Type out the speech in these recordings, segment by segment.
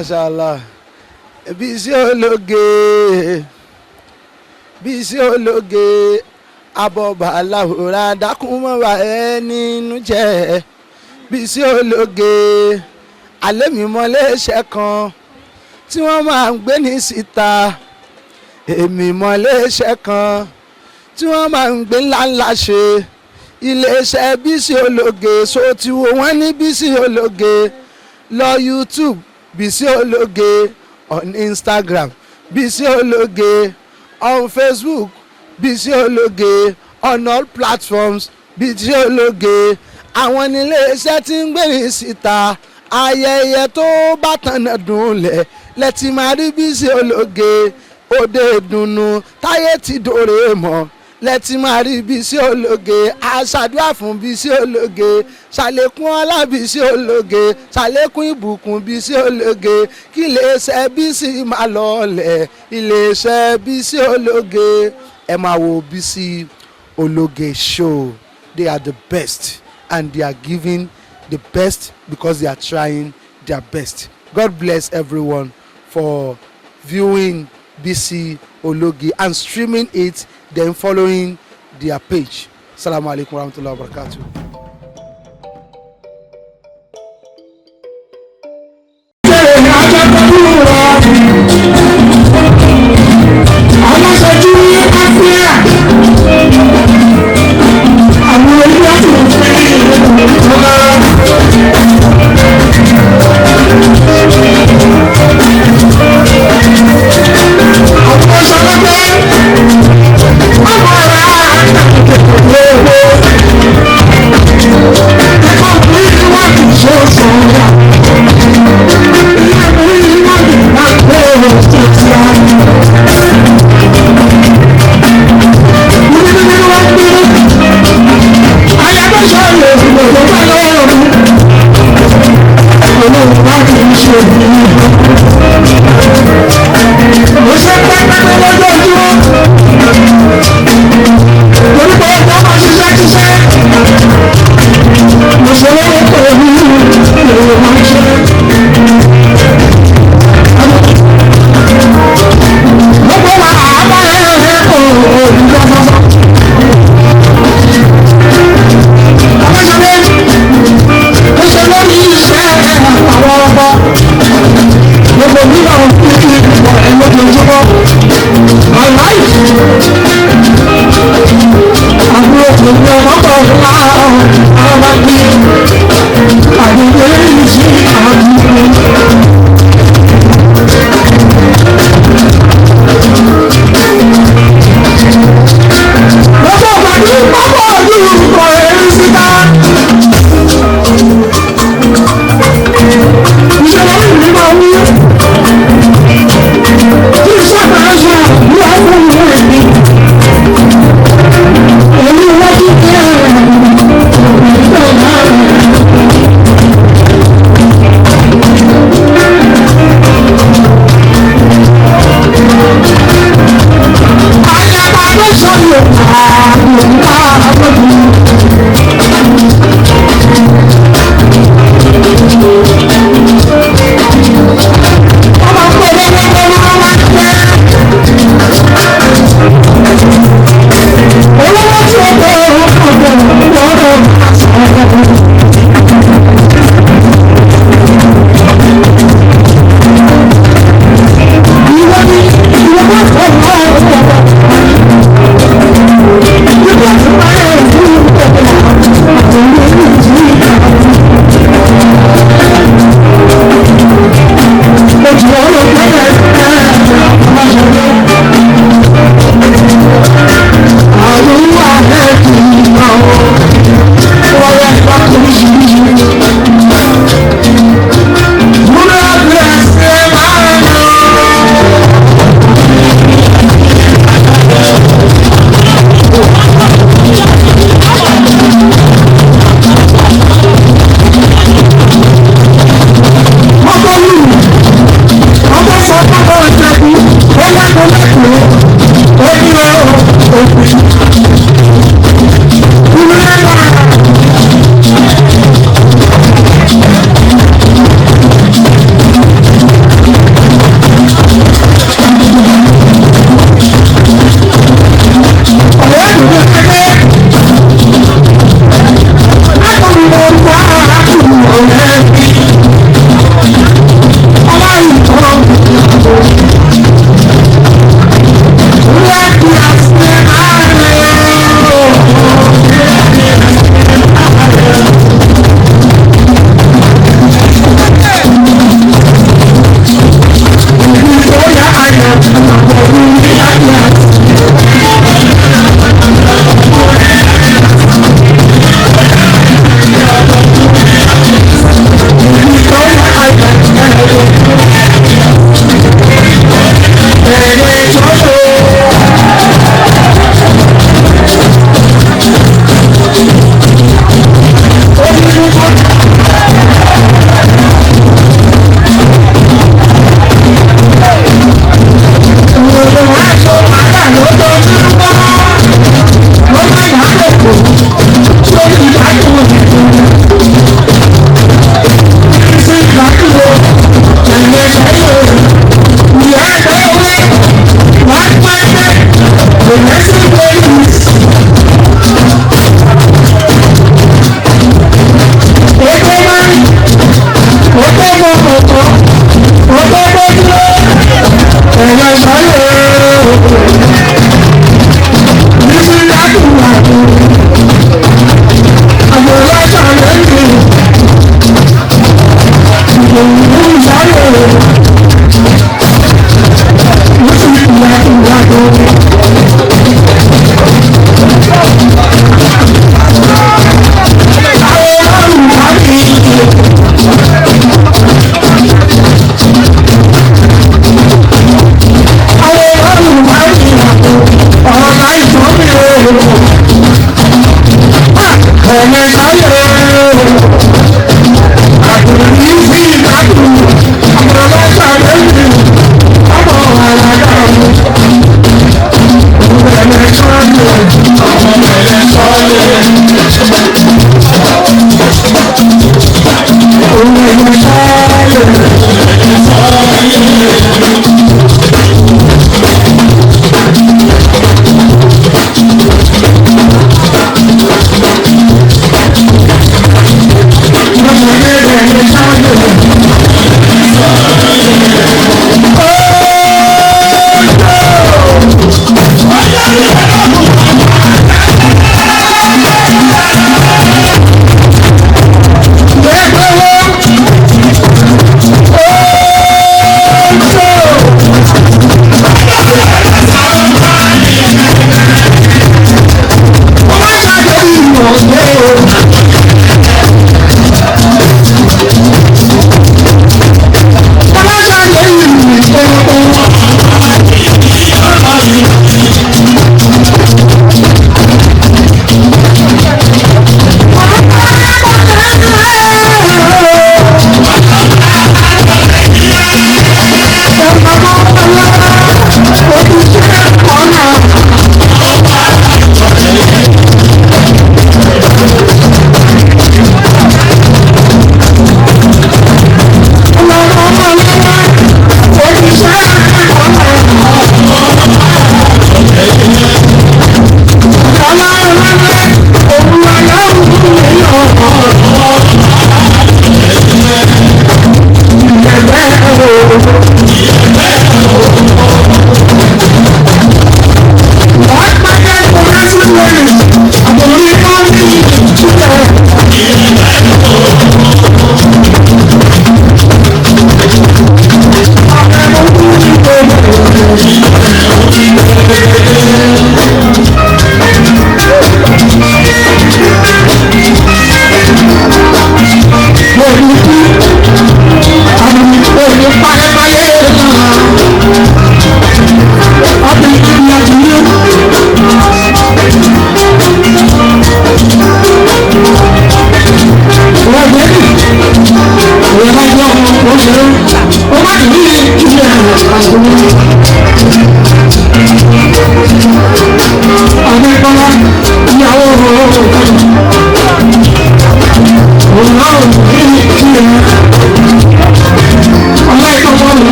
Masha Allah. Bísí Ológe, Bísí Ológe, abọ́bà aláwòrán dákun mọ́ra ẹ nínú jẹ́. Bísí Ológe, alẹ́ mi mọ́lẹ́ṣẹ́ kan tí wọ́n máa ń gbé ní síta. Èmi mọ́lẹ́ṣẹ́ kan tí wọ́n máa ń gbé ńláńlá ṣe. Iléeṣẹ́ Bísí Ológe, so ti wo wọ́n ní Bísí Ológe lọ YouTube, Bísí Ológe on Instagram, Bísí Ológe on Facebook, Bísí Ológe on all platforms, Bísí Ológe. Àwọn níléeṣẹ́ tí ń gbé ní síta. Ayẹyẹ tó bá tànà dùn lẹ̀ lẹ́tì máa rí Bísí Ológe. Òde ìdùnnú táyé ti dòrè mọ́ lẹ́tí máa rí Bísí Ológe. Aṣàdúrà fún Bísí Ológe, ṣàlékún ọlá Bísí Ológe, ṣàlékún ìbùkún Bísí Ológe, kí iléeṣẹ́ Bísí máa lọlẹ̀. Iléeṣẹ́ Bísí Ológe, ẹ máa wo Bísí Ológe show. They are the best and they are giving the best because they are trying their best. God bless everyone for viewing Bísí Ológe and streaming it, then following their page. Salamu alaikum warahmatullahi wabarakatuh. Aláṣojú áfíà àwọn oníwàtò ọ̀la. Àwọn ọ̀ṣọ́lọ́gbẹ́ ọmọ ara àgbègbè ẹ̀kọ́ oníwàtò ṣoṣo ilé oníwàtò máa ń gbé òṣìṣẹ́. Gbogbo wa àbá ẹ̀ ẹ̀ kò Ọlọ́sọdé ó ṣe lórí iṣẹ́ àwọn ọba gbogbo nígbà òfin ìbọn ẹ̀ lójoojúmọ́ aláì àbúrò tòun ọmọ kan láàárọ̀ bá gbé àdúgbò yìí sí àdúgbò. Gbogbo ìgbàdí pápá ojú ìkọ̀ ẹ̀rí síta. Ìṣẹ̀lẹ̀ yìí máa wú. Tí iṣẹ́ máa ń ṣe àbúrò ọkùnrin rẹ̀ ni. Èyí wọ́n ti kẹ́ ẹ̀rọ náà. Àyàbá ló sọ Yorùbá Yorùbá lójú. Ọmọ pẹ̀lú ọmọ wa jẹ́. Olówó tí ó bẹ̀rẹ̀ ọ̀pọ̀ lọ́rọ̀ sọ̀rọ̀. Ìwọ ni ìwọ bá fọ̀ ọ́ Ìwọ tí máa ń fún ọ̀pọ̀ àwọn olùdíje. Ojú ọ̀rọ̀ pẹ̀lẹ́ ọmọṣẹ́lẹ̀. Àwọn àhẹ́kì náà wọ́n yẹ kó oríṣiríṣi. Múlò bẹ̀rẹ̀ máa ń lọ.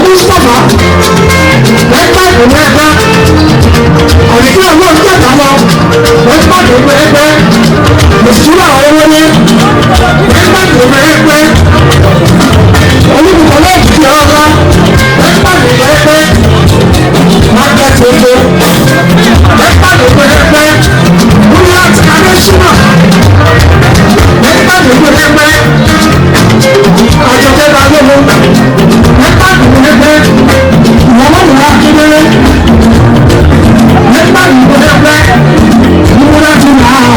Mustapha, lẹ́gbàá ìlú ẹgbẹ́, àdìgbò náà. Òṣìṣẹ́ àwọn wọlé nígbàdùn pẹ́ẹ́pẹ́ olùkọ́ náà ti ọlá nígbàdùn pẹ́ẹ́pẹ́ mákẹ́ tuntun nígbàdùn pẹ́ẹ́pẹ́ Murat Adésínà nígbàdùn pẹ́ẹ́pẹ́ Àjọkẹ́ Balógun nígbàdùn pẹ́ẹ́pẹ́ Ìyàwó Akíndélé nígbàdùn pẹ́ẹ́pẹ́ Murat Nàá.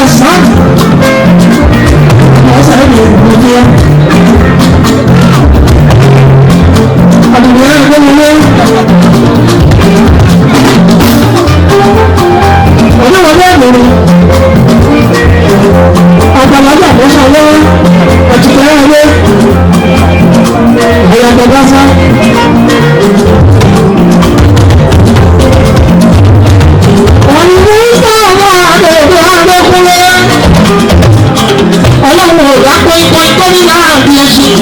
Àṣà ọ̀sẹ̀ ìlú ìgbòho. Àdùnnú ẹgbẹ́ mi lé. Oníwọlé ẹ̀mí. Àgbàlagbà tó ṣọwọ́ ọ̀tùtù ẹ̀rọ ìyàtọ̀ lásán. Ọlọ́run ò dá pọ́npọ́n tó ní láàbí ẹṣin.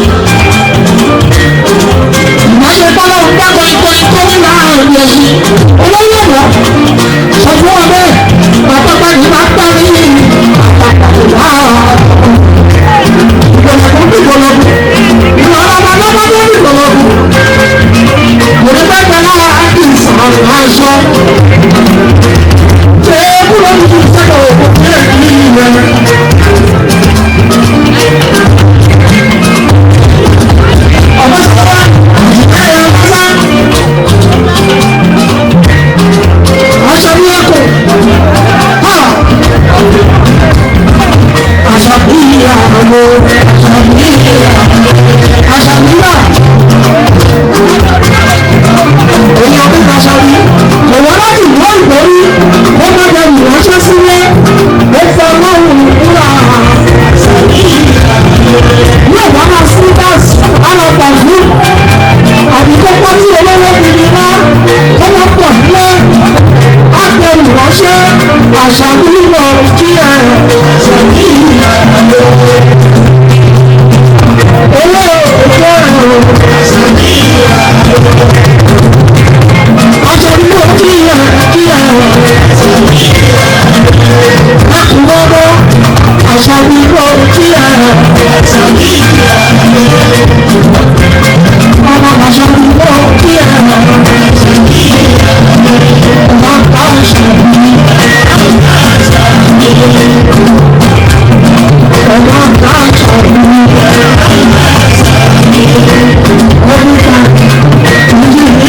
Ìmáṣe tọ́lọ́run dá pọ́npọ́n tó ní láàbí ẹṣin. Olóyè ọ̀dọ́ sọ fún wa bẹ́ẹ̀, bàbá yìí máa parí àpapọ̀ ìgbọ̀nà tó ń dìbò lọ́gùn. Ìwà ọmọ ọlọ́mọ tó ń dìbò lọ́gùn. Kò ní bẹ́ẹ̀ bẹ́ẹ̀ lára àti ìsọ̀rọ̀ aṣọ. Ṣé kúrò ní ìṣẹ́kọ̀ọ́ òkú ní èyí rẹ̀? Ọmọ sọ́wọ́ ẹ̀yà ọmọ aṣọ bí ẹkùn ha aṣọ bí àmọ́ aṣọ bí aṣọ bí wà èyí ọdún aṣọ bí kò wọ́n láti wọ́n ìgbórí ó má bẹ ìránṣẹ́ sílé ó fọ ọlọ́run ìkúra yóò bá máa sí báàsì alọ́pàá fún àbí kó pọ́ sí olówó gidi wá kó má pọ̀ nílé ápẹ́rù ránṣẹ́ àṣà mímọ́ kí ẹ sẹ̀mí owó òkè ẹ̀rọ sẹ̀mí.